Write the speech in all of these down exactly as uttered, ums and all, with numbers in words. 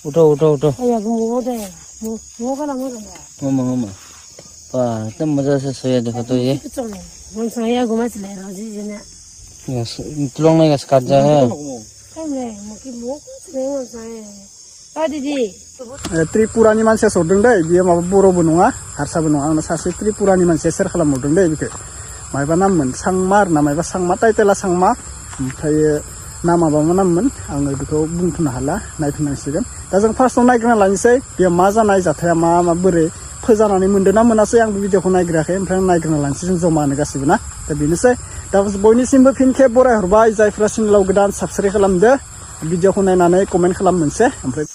Uto, uto, uto. Aya, gumo de. Mo, mo kana mo kana. Ngoma, ngoma. Pa, ekdam maja se soya dekho to ye. Kuchong. Ngom saya guma chile roji jena. Yes, tulung nai gas karja he. Kam le, mo ki mo ko chile ngom saya. O didi. Eh, Tripura ni manse sordeng dai, biya mabo boro bo nunga, harsa bo nunga, ang sase Tripura ni manse ser khalam mordeng dai bike. Maiba nam mun sangma, na maiba sangma, tai tela sangma. Omphaye nama ba manam mun, ang bikho bungthuna hala, nai phina sigen. Da jang first no nai gana lani sai, biya maja nai jathaya ma, ma bore, phoja nani mun de na muna sai ang video kho nai gra khe, omphaye nai gana lani sai joma ani gasi bina. Da bini sai, da boini simbo phin khe borai horbai, jai phra sin lau gdan subscribe khalam de, video kho nai nani comment khalam mun se, omphaye.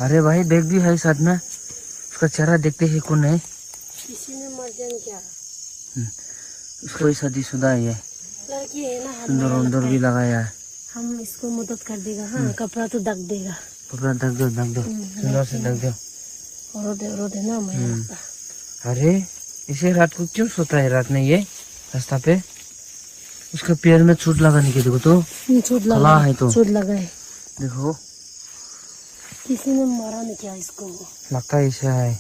अरे भाई, देख भी है साथ में, उसका चेहरा देखते हैं कौन है। किसी ने मर जाए क्या? हम्म, उसको ही शादीशुदा है ये। लड़की है ना, सुंदर हमारा उंदर लगता भी है। लगाया है। हम इसको मदद कर देगा, हाँ, हम्म। कपड़ा तो ढक देगा। कपड़ा ढक दो, ढक दो, हम्म, सुंदर से ढक दो। रो दे, रो दे ना, मैं हम्म। लगता। अरे, इसे रात को क्यों सोता है रात में ये रास्ता पे? उसका पैर में चोट लगा नहीं क्या, देखो तो। हम्म, चोट लगा काला है। है तो। चोट लगा है। देखो। किसी ने मारा नहीं क्या इसको? लगता है ऐसा है।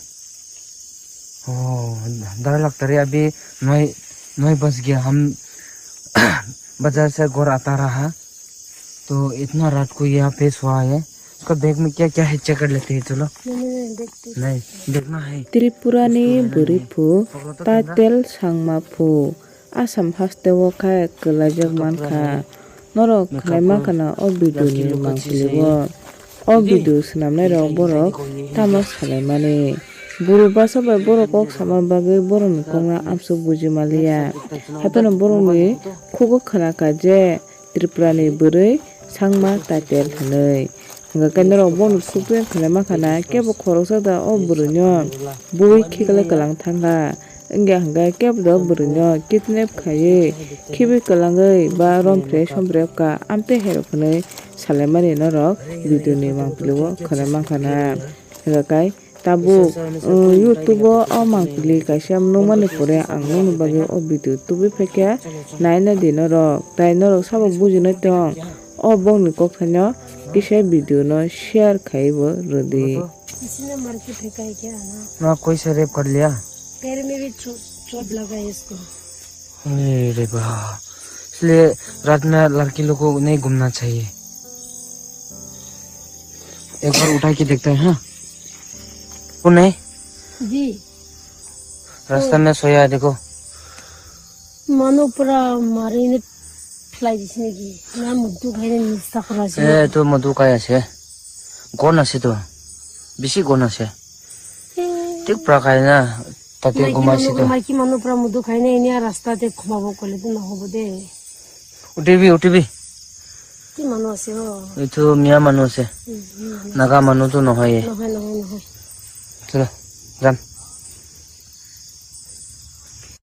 ओ, डर लगता रे, अभी नौ, नौ बज गया, हम बाजार से घर आता रहा, तो इतना रात को यहाँ पे सोया है। उसका बैग में क्या क्या है, चेक कर लेते हैं, चलो। नहीं, नहीं, नहीं, देखते हैं। नहीं, देखना है। Tripura ni bwrwi phu title sangma phu Assam haste o khe kwlaijak mankha. Norok khwnai mankha na o video ni mangpili o. O video swnamnai rok borok tamo salaimani. Buru bwsa bai borok kok sama bagwi borokni kokno amsuk buji maliya. Hapheno borokni khugo khwnakha je Tripura ni bwrwi sangma title hwnwi. Hwnkhe norok bono sukjak khlai mankha na, kebo khoroksa da o bwrwino bui khiklai kwlang thangkha. Wngya hwnkhe kebo da o bwrwino kidnap khaiwi khibi kwlangwi ba romphre somphre wngkha amtwi herok hwnwi salaimani norok video ni mangpili o khwnai mankha na. Hwnkhe Tabuk, uh, YouTube o, o mangpili kaisa nukmani pore ang nukni bagwi o video tubui phaikha, naina di norok, tai norok sabo bujinai tong, o bokni kokthaino kisa video no share khaibo rwdi. इसने मार के फेंका है क्या ना? ना, कोई से रेप कर लिया? पैर में भी चोट, चोट लगा है इसको। अरे रे बा, इसलिए रात में लड़की लोग को नहीं घूमना चाहिए। एक बार उठा के देखते हैं, हाँ? कौन है? जी। रास्ता में सोया है, देखो। Mano pura marini phlai disini ki. Na mudu khaina ni sakra si. ए, तो मधु काया से? कौन है तो? बिसी कौन है? Tik pra khai na, tate gumai si to. Maiki manu pura mudu khai na ini a rasta te khuma bo kole tu na hobo de. Utibi, utibi. Ki manu ase ho? Itu Mia manu ase. Hmm, hmm, hmm. Naga manu tu nohoi ye. Nohoi, nohoi, nohoi. Chalo, jan.